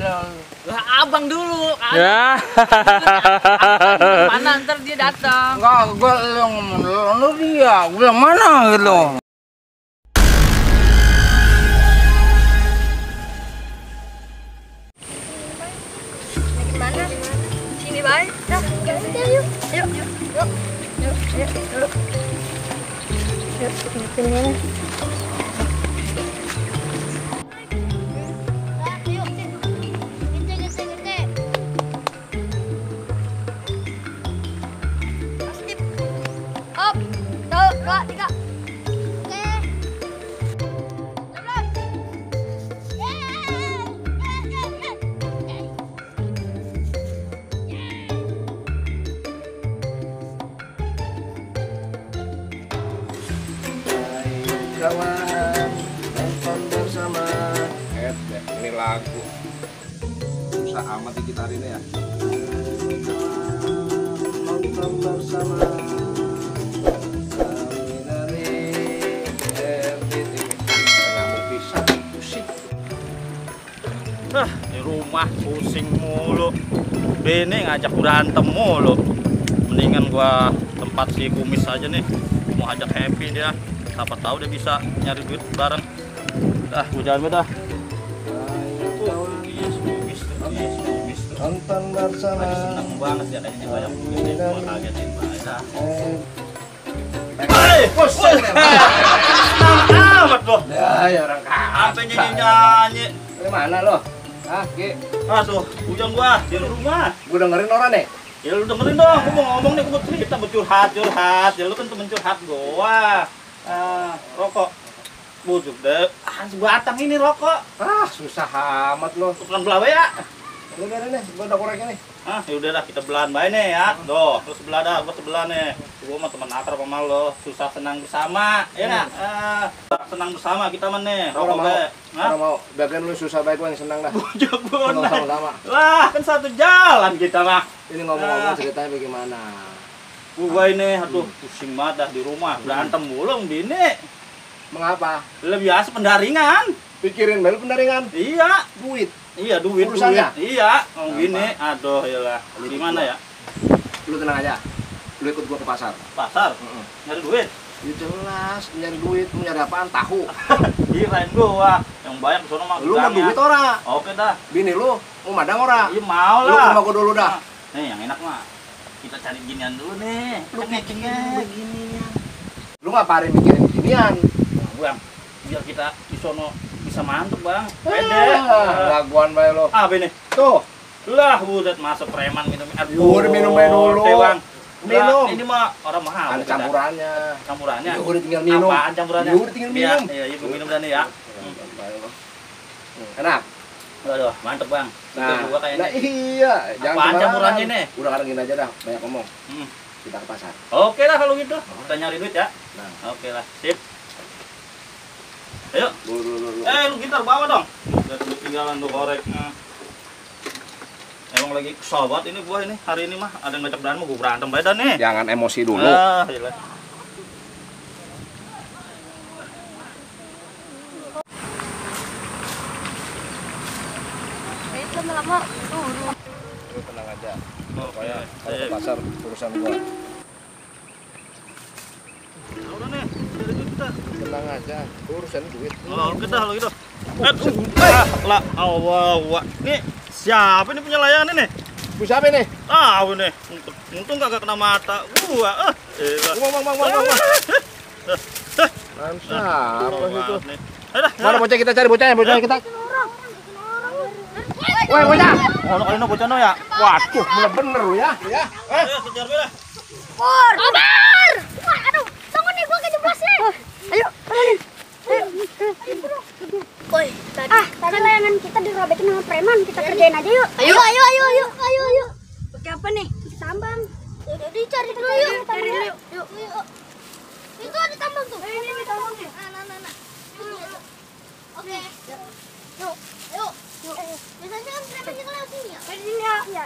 Lah abang dulu. Ya. Mana ntar dia datang. Enggak, gue lu dia. Gue bilang mana gitu. Gimana? Sini baik. Dah, yuk. Yuk. Sini. Up, 1, 2, 3. Oke. Kawan, nonton bersama. Ini lagu. Susah amat gitar ini ya. Nonton bersama. Di rumah pusing mulu. Bini ngajak berantem mulu. Mendingan gua tempat si Kumis aja nih. Mau ajak happy dia. Siapa tahu dia bisa nyari duit bareng. Dah, gua jalan dah. Kumis. Nonton bersama. Seneng banget ya kayaknya banyak duit. Gua kagetin banget. Amat loh. Ya orang Apa nyanyi-nyanyi? Dari mana lo? Ah, Ki. Tuh, hujan gua di rumah. Gue dengerin orang nih. Ya lu dengerin dong, gua mau ngomong nih, gua mau cerita, mau curhat. Ya lu kan temen curhat gua. Rokok. Bujuk deh. Sebatang ini rokok. Susah amat lo. Tukang belawe ya. Lu dari nih, gue udah korek ini. Ya udah dah, kita belahan bae nih ya. Tuh, terus sebelah dah, gua sebelah nih. Gua mah teman akrab sama lo, susah senang bersama. Ya enggak? Senang bersama kita mah nih. Rokok bae. Kalau mau bagian lu susah baik gue yang senang dah. Bujuk bonek. Sama-sama. Lah, kan satu jalan kita mah. Ini ngomong-ngomong ceritanya bagaimana? Gua ini, aduh, pusing banget dah di rumah. Berantem mulu, bini. Mengapa? Lebih biasa pendaringan. Pikirin baru pendaringan. Iya. Duit. Iya, duit. Urusannya? Iya, gini. Aduh, iyalah. Gimana ya? Lu tenang aja. Lu ikut gua ke pasar. Pasar? Nyari duit? Ya jelas, nyari duit. Lu nyari apaan? Tahu. Kirain gua. Yang banyak sono mah. Lu mau duit ora? Oke dah. Bini lu mau madang ora? Iya, mau Lu ke lah. rumah gua dulu dah. Nih, yang enak mah. Kita cari ginian dulu nih. Lu mikirin beginian. Lu ngapain mikirin beginian? Bang, biar kita di sono bisa mantep, Bang. Pede. Laguan bae lo. Apa ini? Tuh. Lah, buset masuk preman minum air. Udah minum aja dulu. Bang. Minum. Ini mah orang mahal. Ada campurannya. Campurannya? Ya udah tinggal minum. Apaan campurannya? Ya udah tinggal minum. Iya, gue minum dan ya. Enak. Aduh, mantep Bang. Gua kayaknya. Nah iya. Apaan campurannya ini? Udah sekarang gini aja dah, banyak ngomong. Kita ke pasar. Oke lah kalau gitu. Kita nyari duit ya. Nah. Oke lah, sip. Ayo. Lu. Lu gitar bawa dong. Udah ketinggalan tuh korek. Emang lagi kesal banget ini gua ini. Hari ini mah ada yang ngajak berantem, gua berantem badan nih. Jangan emosi dulu. Iyalah. Lama-lama turun. Lu tenang aja. Pokoknya Kalau ke pasar urusan gua. udah nih, dari duit kita. Tenang aja, urusan duit. Oke dah kalau gitu. Lah, Allah. Nih, siapa ini punya layangan ini? Bu siapa nih? Ini. Untung kagak kena mata gua. Bang. Apa itu? Mana bocah kita cari bocahnya kita. Woi bocah. Ono kali bocah no ya. Waduh, bener lu ya. Ya. Ayo kejar bela. Pur! Kabar! Aduh, tunggu nih gua kejeblosin. Ayo. Woi, tadi layangan kita dirobekin sama preman. Kita kerjain aja yuk. Ayo. Pakai apa nih? Tambang. Jadi cari dulu yuk. Cari dulu yuk. Itu ada tambang tuh. Ini tambangnya. Nah. Oke. Yuk. Biasanya kan premannya lewat sini ya? Dari sini ya. Iya.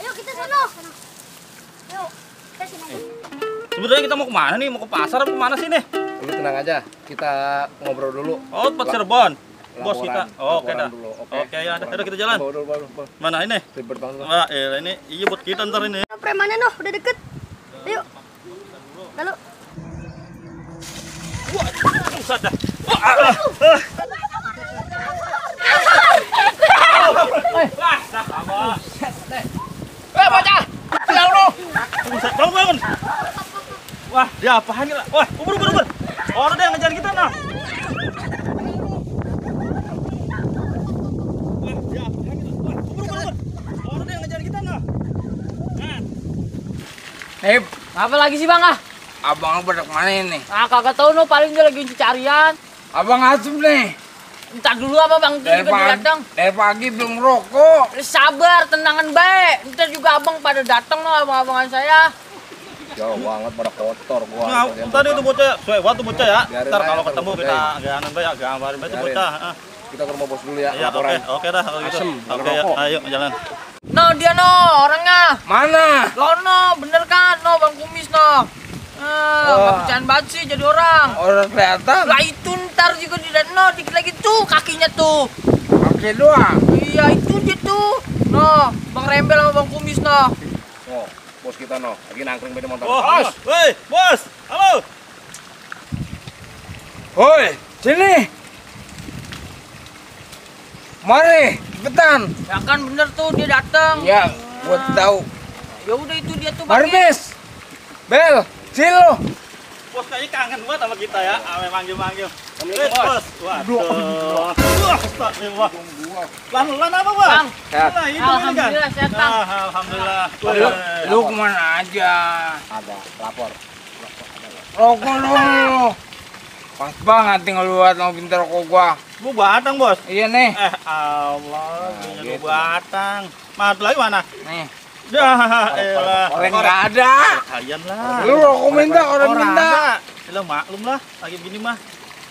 Ayo kita sono. Yuk. Kita sini aja. Sebenarnya kita mau kemana nih? Mau ke pasar apa kemana sih nih? Lu tenang aja, kita ngobrol dulu. Oh, tempat Cirebon. bos kita. Oh, oke dah. Dulu. Oke ya, udah kita jalan. Bawa. Mana ini? Ribet banget. Wah, ini iya buat kita ntar ini. Premannya noh, udah deket. Ayo. Lalu. Wah, pusat dah. Bocah. Silau lu. Pusat, bangun. Wah, dia apaan ini lah? Wah, ubur. Orang dia yang ngejar kita nah. Wah, dia apaan ini lah? Wah, ubur. Orang dia yang ngejar kita nah. Apa lagi sih bang ah? Abang pada kemana ini? Ah kagak tahu no, paling dia lagi carian. Abang asup nih. Entar dulu apa bang, dia juga datang. Dari pagi belum rokok. Sabar, tenangan baik. Ntar juga abang pada datang no, abang-abangan saya. Jauh banget pada kotor gua. Nah, tadi itu bocah, waktu bocah ya. Biarin Ntar aja, kalau ntar ketemu gua kita gambarin baik, gambarin baik itu Biarin. bocah. Kita ke rumah bos dulu ya. Iya, oke dah kalau gitu. Asem, Oke ya, rokok. ayo jalan. No, dia no, orangnya. Mana? Lono, bener kan? No, bang kumis no. Nggak bercanda banget sih jadi orang. Orang kelihatan. Lah itu ntar juga tidak no, dikit lagi tuh kakinya tuh. Kaki doang. Iya itu dia tuh. No, bang Rembel sama bang kumis no. Oh, bos kita no, lagi nangkring beda motor. Oh, woi, bos. Halo. Woi, sini. Mari, cepetan. Ya kan bener tuh dia datang. Ya, gua tahu. Ya udah itu dia tuh Mari, Bang. Bis. Bel, sini lo. Bos kayaknya kangen banget sama kita ya. Ame manggil-manggil. Assalamualaikum, Bos. Waduh. Wah, astagfirullah. Pelan-pelan apa, Bang? Bang. Nah, ini kan. Alhamdulillah sehat Bang. Alhamdulillah. Lu kemana aja? Ada lapor. Rokok dulu. Pas banget tinggal luar mau pintar rokok gua. Bu batang, Bos. Iya nih. Allah, Nah, gitu. gitu. Batang. Mat lagi mana? Nih. Dah, elah. Orang nggak ada. Kalian lah. Lu rokok minta, orang minta. Elah maklum lah, lagi begini mah.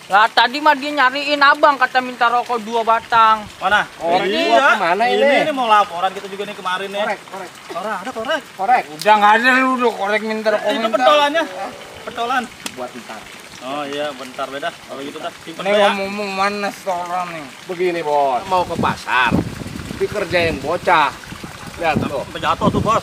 Lah tadi mah dia nyariin abang kata minta rokok 2 batang. Mana? Korek Ini gua ya. kemana Ini ini? mau laporan kita juga nih kemarin nih. Korek. Ada korek. Korek. Udah nggak ada lu udah korek minta rokok Itu minta. pentolannya. Pentolan. Buat ntar. Oh iya, bentar beda. Kalau gitu dah simpen Ini ya. ngomong mana setoran nih? Begini bos, mau ke pasar, dikerjain bocah. Lihat tuh, Sampai jatuh tuh, Bos.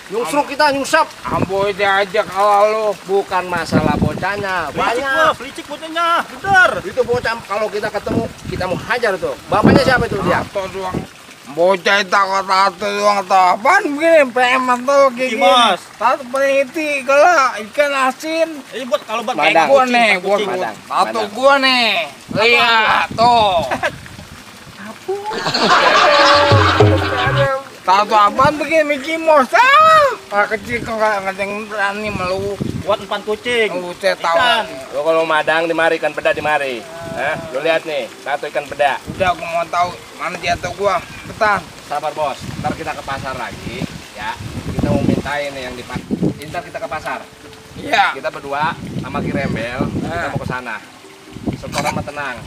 nyusruk kita nyusap. Ambo diajak kalau lu. Bukan masalah bocahnya, Licik, banyak. Bos. Licik bocahnya. Bener. Itu bocah kalau kita ketemu, kita mau hajar tuh. Bapaknya siapa itu dia? Tato doang. Bocah tato doang atau apaan begini preman tuh kayak gini. Mas. Tato peniti kalau ikan asin. Ini buat kalau buat Madang. Gua nih, gua kucing. Madang. tato Madang. gua nih. Lihat tuh. Tato apaan begini Mickey Mouse? Kecil kok nggak ada yang berani meluk. Buat empan kucing. Buset tahu. Ikan. Lo kalau madang di mari, ikan peda di mari. Lo lihat nih, satu ikan peda. Udah aku mau tahu mana jatuh gua. Cepetan. Sabar bos, ntar kita ke pasar lagi, ya. Kita mau mintain nih yang dipakai. Ntar kita ke pasar. Iya. Kita berdua sama Ki Rembel, kita mau ke sana. Setoran mah tenang.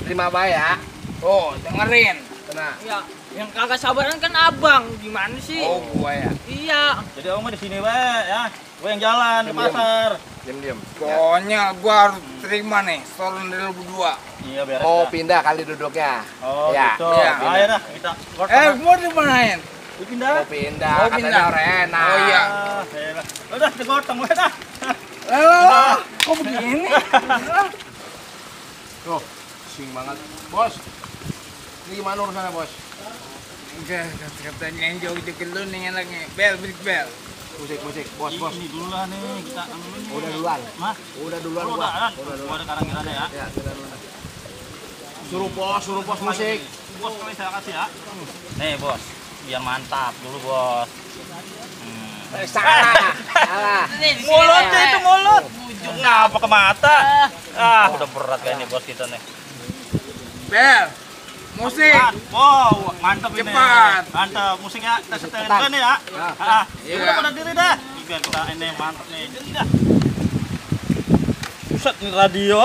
Terima baik ya. Oh, dengerin. Tenang. Ya, yang kagak sabaran kan abang. Gimana sih? Oh, gua ya. Iya. Jadi om mah di sini we ya. Gue yang jalan ke Diam, pasar. Diam-diam. Ya. Pokoknya gua harus terima nih setoran dari lu berdua. Iya beres. Oh, dah. pindah kali duduknya. Oh, ya. gitu. Iya. Ayo dah kita keluar. Gua dimanain? Pindah. Oh, pindah. Oh, Katanya pindah. orang enak. Oh, iya. Elah. Udah digotong we dah. Lah, kok begini? Tuh, sing banget. Bos, ini gimana urusannya bos? Enggak, katanya yang jauh-jauh lu nih enaknya. Bel, balik bel. Musik, bos. Ini dulu lah nih kita anu ini. Udah duluan. Mah, Udah duluan lu gua. udah. Gua ada karang-karangnya ya. Ya, udah duluan. Suruh bos musik. Bos kali saya kasih ya. Nih, Bos. Biar mantap dulu, Bos. Salah. Salah. Mulutnya itu mulut. Ngapa ke mata? Udah berat kayak ini bos kita nih. Bel, musik. Wow, mantap ini. Cepat. Mantap, musiknya kita setelin dulu nih ya. Iya. Udah pada diri dah. Biar kita ini mantap nih. Jadi dah. Buset nih radio.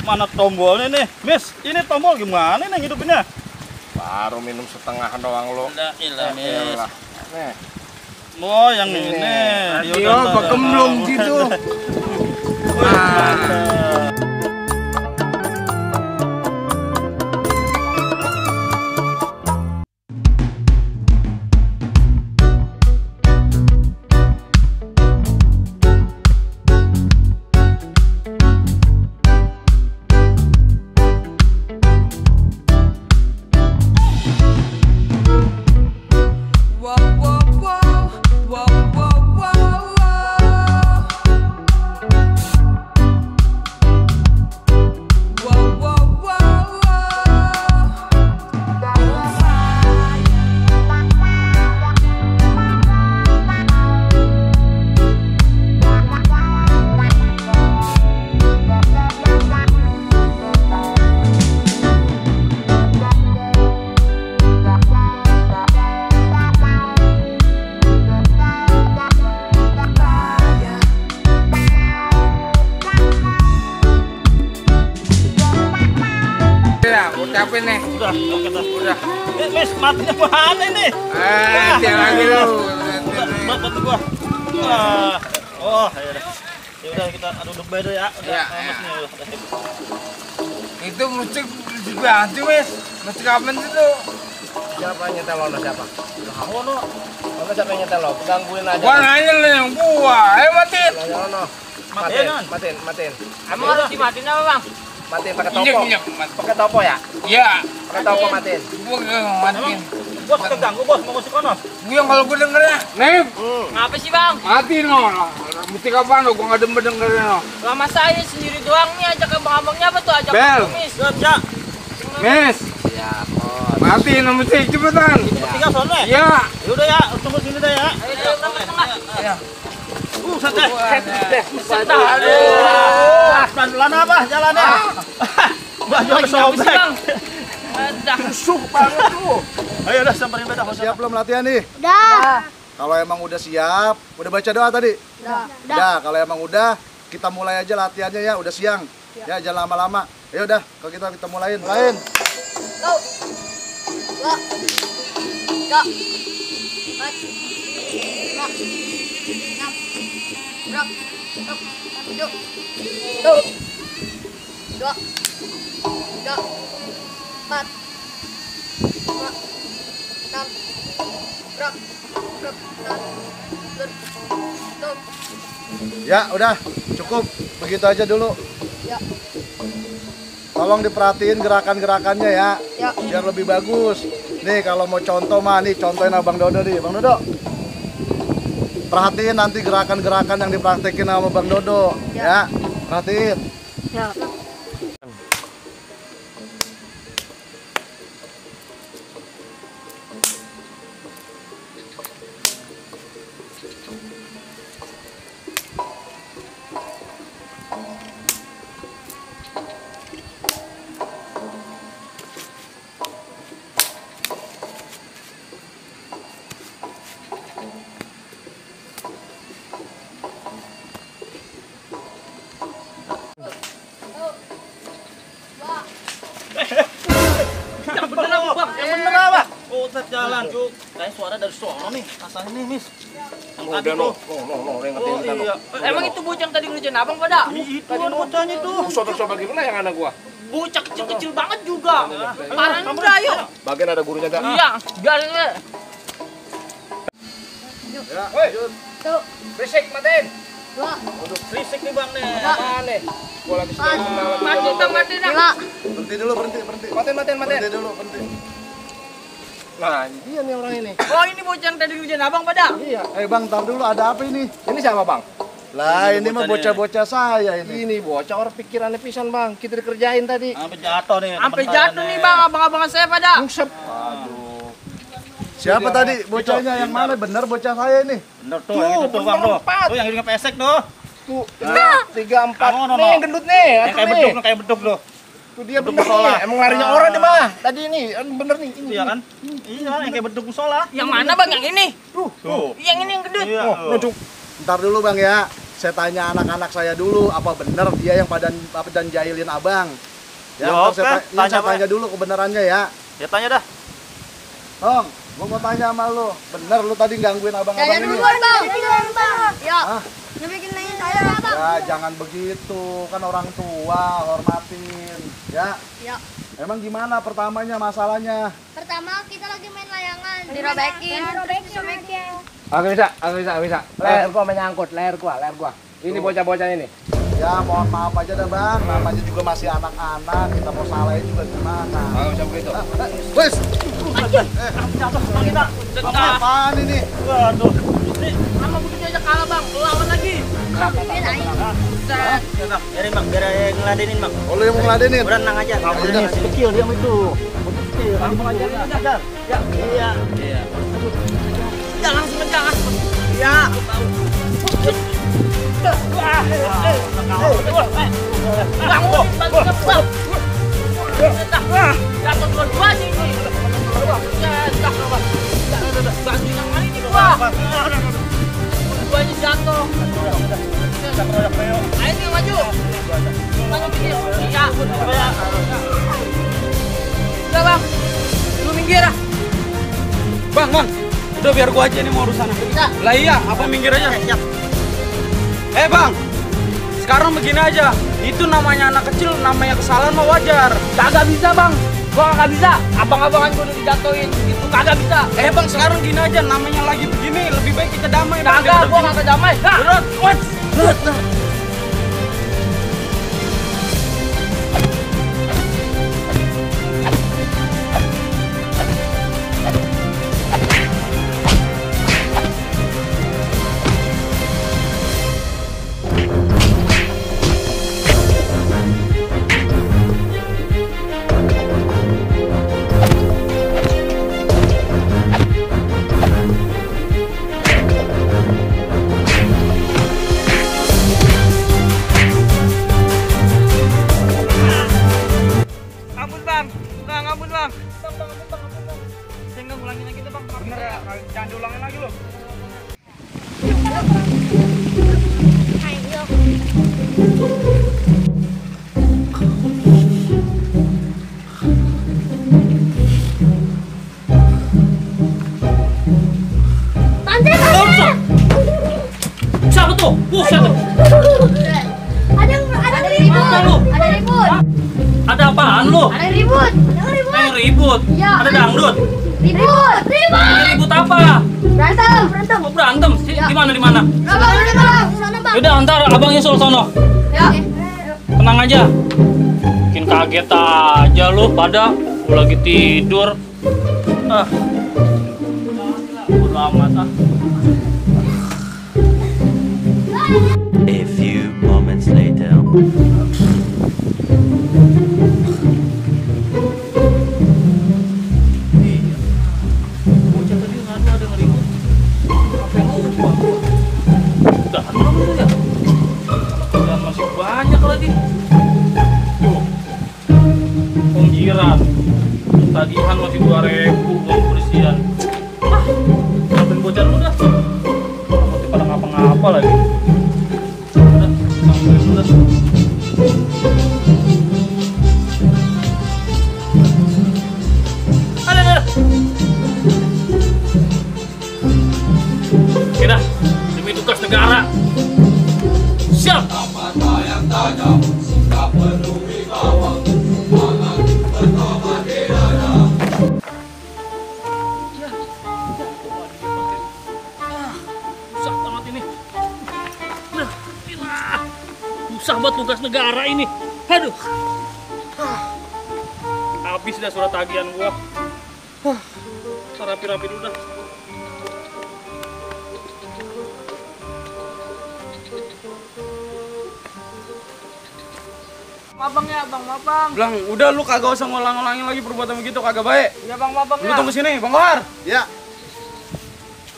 Mana tombolnya nih? Miss, ini tombol gimana nih hidupinnya? Baru minum setengah doang lo. Udah, ilah, Miss. Elah. Nih. Oh, yang ini. Radio berkemblung gitu. Wih, mantap. Gue capek nih. Udah, oke dah. Udah. Mis, matinya mana ini? Tiap lagi lu. Bantu gua. Oh, ya udah. Ya udah kita duduk beda ya. Udah, Ya, lemes ya. nih udah. Itu musik bantu, Mas. Musik apa itu? Siapa yang nyetel lo? Siapa? Tahu no. Lo siapa yang nyetel lo? Gangguin aja. Gua nanya lu yang gua. Ayo matiin. Nanya lo. Matiin, Matiin. Emang harus dimatiin apa bang? Matiin pakai Injek, topo. injek. Pakai topo ya? Iya. Pakai topo matiin. Gua gak matiin. Bos keganggu bos mau musik kono. Gua yang kalau gua dengernya. Nih, Ngapa sih bang? matiin lo. Musik apaan lo? Gua gak demen dengerin lo. Lama saya sendiri doang nih ajak abang-abangnya apa tuh ajak Bel. kumis. Ya. Mis, Ya, bos. matiin lo musik cepetan. Bertiga sono ya. Iya. Ya udah ya, tunggu sini dah ya. Ayo tengah-tengah. Santai. Aduh. Pelan-pelan apa jalannya? Mbak Jom Ngapa sih sobek. bang? Ada. Suh banget lu. Ayo udah samperin beda. Siap belum latihan nih? Udah. Kalau emang udah siap, udah baca doa tadi? Udah, kalau emang udah, kita mulai aja latihannya ya, udah siang. Ya, jangan lama-lama. Ya udah, kalau kita mulain. Mulain. Go. Dua. Tiga. Empat. Lima. Enam. Berapa? Tujuh. Tuh. Dua. Tiga. Empat. Lima. Enam. Berapa? Tuh. Ya, udah, cukup. Begitu aja dulu. Ya. Tolong diperhatiin gerakan-gerakannya ya, Ya. biar lebih bagus. Nih kalau mau contoh mah nih, contohin Abang Dodo nih, Bang Dodo. Perhatiin nanti gerakan-gerakan yang dipraktekin sama Bang Dodo, ya. Perhatiin. Ya. Yang bener apa bang? Yang bener apa? Oh, tet jalan, Cuk. Kayak suara dari sono nih. Rasanya nih, Mis. Yang tadi Udah no. tuh. No, yang Oh, ngertiin iya. Emang itu bocah yang tadi ngerjain abang pada? Itu kan bocahnya tuh. Sobek-sobek gimana yang anak gua? Bocah kecil-kecil banget juga. Parahnya udah ayo. Bagian ada gurunya enggak? Iya, biarin deh. Ya, lanjut. Tuh. Berisik, matiin. Dua. Berisik nih, Bang nih. Apaan nih? Gua lagi senang. Mati bang, mati dah. Lima. Berhenti dulu, berhenti. Matiin. Berhenti dulu, berhenti. Nah, ini dia nih orang ini. Oh ini bocah yang tadi ngerjain abang pada? Iya. Bang, tar dulu, ada apa ini? Ini siapa, Bang? Lah, ini mah bocah nih. bocah-bocah saya ini. Ini bocah orang pikirannya pisan, Bang. Kita dikerjain tadi. Sampai jatuh nih. Sampai teman saya jatuh nih bang, abang-abangan saya pada. Buset. Aduh. Siapa tadi? Bocahnya yang mana? Bener bocah saya ini. Bener tuh, yang itu tuh, Bang tuh. Empat. Tuh yang hidungnya pesek tuh. Tuh, 3, 4. No. Nih, yang gendut nih. Yang kayak beduk, kayak beduk tuh. Tuh dia Beduk bener musola. nih. Emang larinya orang deh, mah. Tadi ini, bener nih. Ini. Iya kan? Iya, yang kayak beduk musola. Yang mana bang? Yang ini? Tuh. Yang ini yang gendut. Iya. Cuk. Ntar dulu Bang ya. Saya tanya anak-anak saya dulu, apa bener dia yang padan jahilin Abang? Ya, Ya, ntar oke. saya Tanya, Pak. tanya dulu kebenarannya ya. Ya tanya dah. Hong, gua mau tanya sama lu. Bener lu tadi gangguin abang-abang Jangan ini? duluan bang. Bang. Ya. Hah? Ini bikin nanya saya bang. Ya, jangan begitu. Kan orang tua, hormatin. Ya. Ya. Emang gimana pertamanya masalahnya? Pertama kita lagi main layangan. Dirobekin. Dirobekin. Agak bisa. Leher gua menyangkut, leher gua. Ini bocah-bocah ini. Ya, mohon maaf aja dah Bang. Namanya juga masih anak-anak. Kita mau salahin juga gimana? Agak bisa begitu. Wes, Jatuh sama kita. apaan ini? Waduh. Nih, Sama begitu aja kalah bang, lawan lagi. Set. ya, Bang. Biarin, Bang. Biar yang ngeladenin, Bang. Oh, lu yang mau ngeladenin? Udah tenang aja. Kamu Udah. ini kecil dia itu. Kecil. Kamu aja ajar. Ya. Iya. Jangan langsung aja, langsung. Iya. Bangun, bantu cepat. Jatuh dua-dua nih. Bantu yang mana ini gua? Dua-duanya jatuh. Ayo nih maju. Maju dikit. Iya. Bang. Udah biar gua aja nih mau urusan. Lah iya, apa minggir aja. Siap. Bang. Sekarang begini aja. Itu namanya anak kecil, namanya kesalahan mah wajar. Kagak bisa bang, gua kagak bisa. Abang-abangan gua udah dijatuhin, itu kagak bisa. Bang, sekarang gini aja, namanya lagi begini, lebih baik kita damai. Kagak, gua kagak damai. Ampun bang. Saya nggak ngulangin lagi tuh bang. Bener ya, jangan diulangin lagi loh. Siapa tuh? Siapa? Ada ribut. Ada ribut. Ada apaan lu? Ada ribut. Ribut? Iya. Ada dangdut? Ribut. Ribut apa? Berantem. Oh, berantem? Ya. Di mana? Bang. Sana bang. Yaudah, antar abang nyusul sono. Ya. Tenang aja. Bikin kaget aja lu pada. Lu lagi tidur. Bodo amat ah. A few moments later. Dan masih banyak lagi. Penggiran. Tagihan masih 2.000 uang bersihan. Ngapain bocah lu dah? Masih pada ngapa-ngapa lagi. Udah, sampai udah. Ada. Kira, demi tugas negara. Siap. Susah banget ini. Susah banget tugas negara ini. Aduh. Habis dah surat tagihan gua. Rapi-rapi dulu dah. Mabang ya bang, mabang. Bilang, udah lu kagak usah ngulang-ulangin lagi perbuatan begitu, kagak baik. Ya bang, mabang Lu ya. tunggu sini, Bang Kohar. Ya.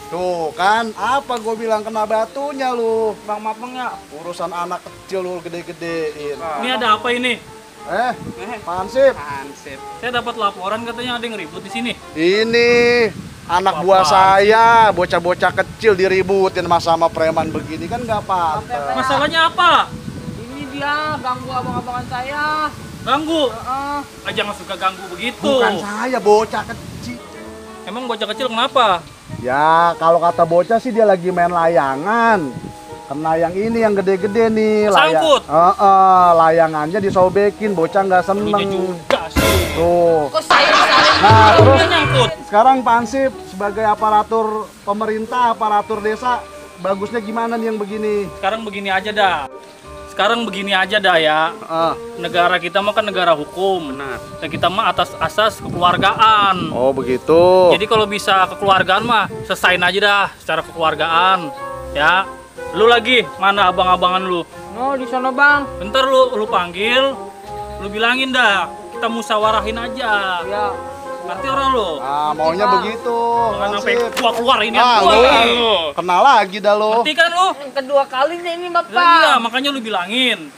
Tuh kan, apa gue bilang kena batunya lu. Bang, mabang ya. Urusan anak kecil lu gede-gedein. Ini ada apa ini? Pansip. Saya dapat laporan katanya ada yang ribut di sini. Ini anak buah saya, bocah-bocah kecil diributin sama preman begini kan nggak apa-apa. Masalahnya apa? Ini dia ganggu abang-abangan saya. Ganggu? Jangan suka ganggu begitu. Bukan saya, bocah kecil. Emang bocah kecil kenapa? Ya, kalau kata bocah sih dia lagi main layangan. Kena yang ini yang gede-gede nih. Sangkut? Layangannya disobekin, bocah nggak Lunya seneng. juga sih. Tuh. Kok saya disalahin? Nah, terus Dia nyangkut. sekarang Pak Ansip sebagai aparatur pemerintah, aparatur desa, bagusnya gimana nih yang begini? Sekarang begini aja dah ya. Negara kita mah kan negara hukum. Dan kita mah atas asas kekeluargaan. Oh, begitu. Jadi kalau bisa kekeluargaan mah selesain aja dah secara kekeluargaan. Ya. Lu lagi mana abang-abangan lu? Oh, di sana bang. Bentar lu panggil, lu bilangin dah. Kita musyawarahin aja. Ya. Ngerti orang lu? Maunya begitu. Jangan sampai Ansip. keluar ini Lu kena lagi dah lo. Ngerti kan lu? Yang kedua kalinya ini bapak. Iya, makanya lu bilangin.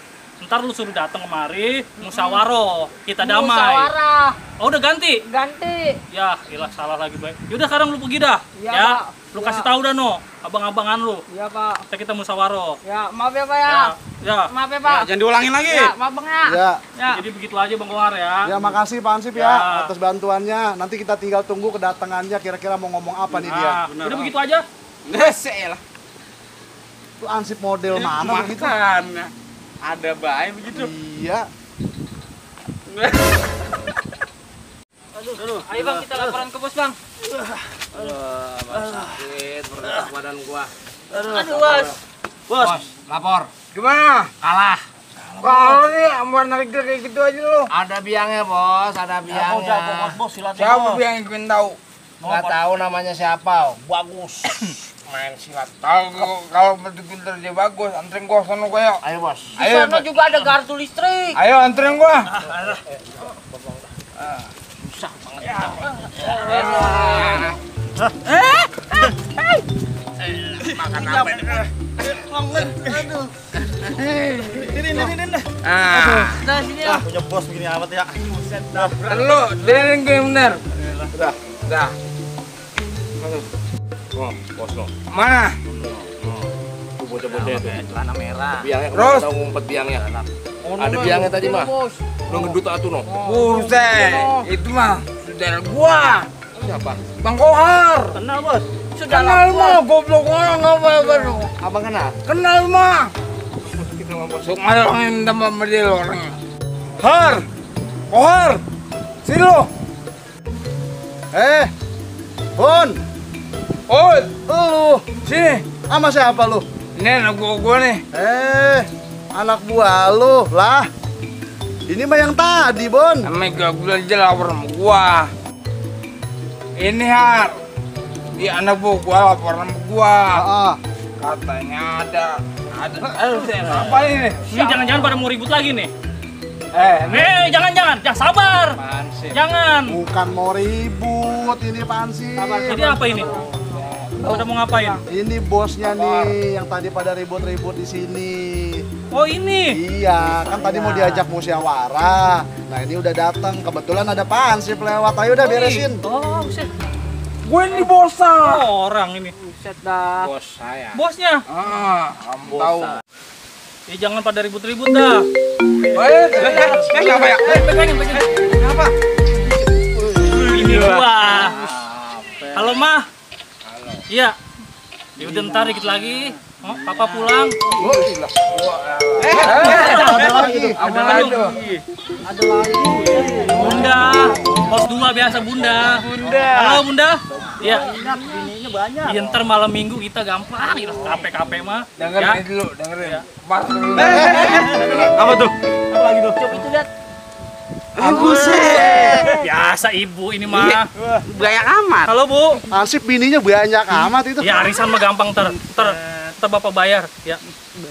Ntar lu suruh datang kemari, musyawarah, kita damai. Musyawarah. Oh udah ganti? Ganti. Ya, ilah salah lagi baik. Yaudah sekarang lu pergi dah. Iya, ya, Pak. lu Iya. kasih tahu dah no, abang-abangan lu. Iya Pak. Kita musyawarah. Ya maaf ya Pak ya. Ya. Maaf ya Pak. Jangan diulangin lagi. Ya maaf Bang ya. Ya. Ya. Jadi begitu aja Bang Kohar ya. Ya makasih Pak Ansip Ya. ya atas bantuannya. Nanti kita tinggal tunggu kedatangannya kira-kira mau ngomong apa nih dia. Nah, udah begitu aja. Lah. Itu Ansip model mana begitu? Makan. Ada baik begitu. Iya. Ayo Bang kita laporan ke bos Bang. Sakit berat badan gua. Aduh bos. Bos, lapor. Gimana? Kalah. Kalau nih aman narik kayak gitu aja lu. Ada biangnya, Bos. Ada biangnya. Bos silakan. Siapa yang ingin tahu? Nggak tahu namanya siapa. Bagus. Main silat. Tahu kalau betul-betul dia bagus, anterin gua sono gua yuk. Ayo, Bos. Di sana juga ada gardu listrik. Ayo anterin gua. Makan apa ini? Nah sini ya. Punya bos begini amat ya. Lu dengerin gue bener. Dah. Oh, bos lo. Mana? Tuh bocah-bocah itu. Celana merah. Biangnya Terus? kalau ngumpet biangnya. Ada biangnya tadi mah. Lu ngedut atuh no. Buset, itu mah saudara gua. Siapa? Bang Kohar. Kenal bos. Kenal mah, goblok orang apa lu. Abang kenal? Kenal mah. Kita ngobrol. Sok malangin sama dia lo orangnya. Har. Kohar. Sini lo. Bun, Oi, lu sini. sama siapa lu? Ini anak gua nih. Anak buah lu lah. Ini mah yang tadi, Bon. Namanya gua aja lapor sama gua. Ini Har. Dia anak gua lapor sama gua. Katanya ada. Aduh, apa ini? Ini jangan-jangan pada mau ribut lagi nih. Ini Jangan sabar. Jangan. Bukan mau ribut, ini Pansip. Jadi apa ini? Udah mau ngapain? Ini bosnya nih yang tadi pada ribut-ribut di sini. Oh ini. Iya, kan tadi mau diajak musyawarah. Nah ini udah datang, kebetulan ada Pansip lewat. Ayo udah beresin. Oh, buset. gue ini bosan. Orang ini. Buset dah. Bos saya. Bosnya. Kamu tahu. Ya jangan pada ribut-ribut dah. Kenapa ya? Pegangin. Kenapa? Ini gua. Halo Mah. Iya. Ya udah ntar dikit lagi. Oh, Papa pulang. Ada lagi. Bunda. Pos 2 biasa Bunda. Halo Bunda. Iya. Bininya banyak. Iya ntar malam minggu kita gampang. KP mah. Dengerin dulu, dengerin. Pas dulu. Apa tuh? Apa lagi tuh? Coba itu lihat. Biasa ibu ini mah. Gaya amat. Halo Bu. Pansip bininya banyak amat itu. Ya arisan mah gampang ntar Bapak bayar. Ya.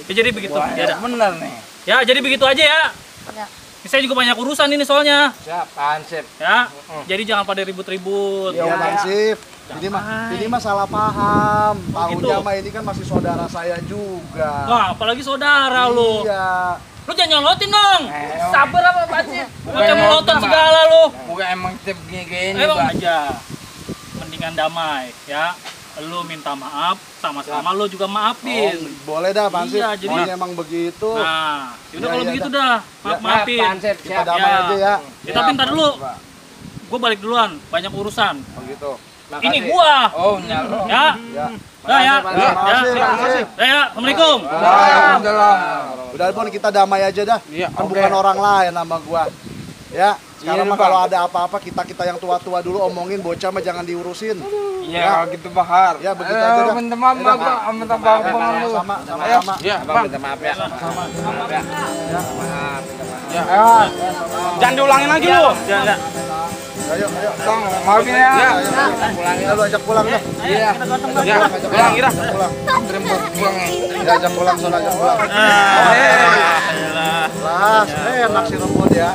Ya jadi begitu. Ya, Bener nih. ya jadi begitu aja ya. Ya. Saya juga banyak urusan ini soalnya. Siap, Pansip. Ya. Jadi jangan pada ribut-ribut. Iya Pansip. Ini mah salah paham. Tahunya gitu. mah ini kan masih saudara saya juga. Wah, apalagi saudara lu. Iya. Lu jangan nyolotin dong. Sabar apa Pak Sip? Macam melotot segala lu. Bukan emang tip gini Emang Bang. aja. Mendingan damai ya. Lu minta maaf, sama-sama lu juga maafin. Boleh dah Pansip. Iya, jadi- Maunya emang begitu. Nah, yaudah Iya, kalau iya, begitu dah. Maafin. Pansip, Kita siap. damai Ya. aja ya. Ya, tapi ntar dulu. Gua balik duluan, banyak urusan. Begitu. Ini gua. Oh, nyalo. Ya. Ya. Dah ya. Makasih, makasih. Ya, Assalamualaikum. Udah Bon, kita damai aja dah. Iya, Kan oke. bukan orang lain sama gua. Ya, sekarang Iya, mah Bang. kalau ada apa-apa kita yang tua-tua dulu omongin, bocah mah jangan diurusin. Iya, kalau gitu Bahar. Ya, begitu aja dah. Minta maaf, Ya, dah. Bang. Minta maaf, Bang. lu. Sama-sama. Iya, Abang Bang. minta maaf ya. Jangan diulangin lagi lu. Ayo. Bang, maafin ya. Kita lu ajak pulang dah. Iya. Ya, pulang, Ira. Pulang. Terima pulang. Ya, ajak pulang, sono ajak pulang. Lah, enak si Rempon ya.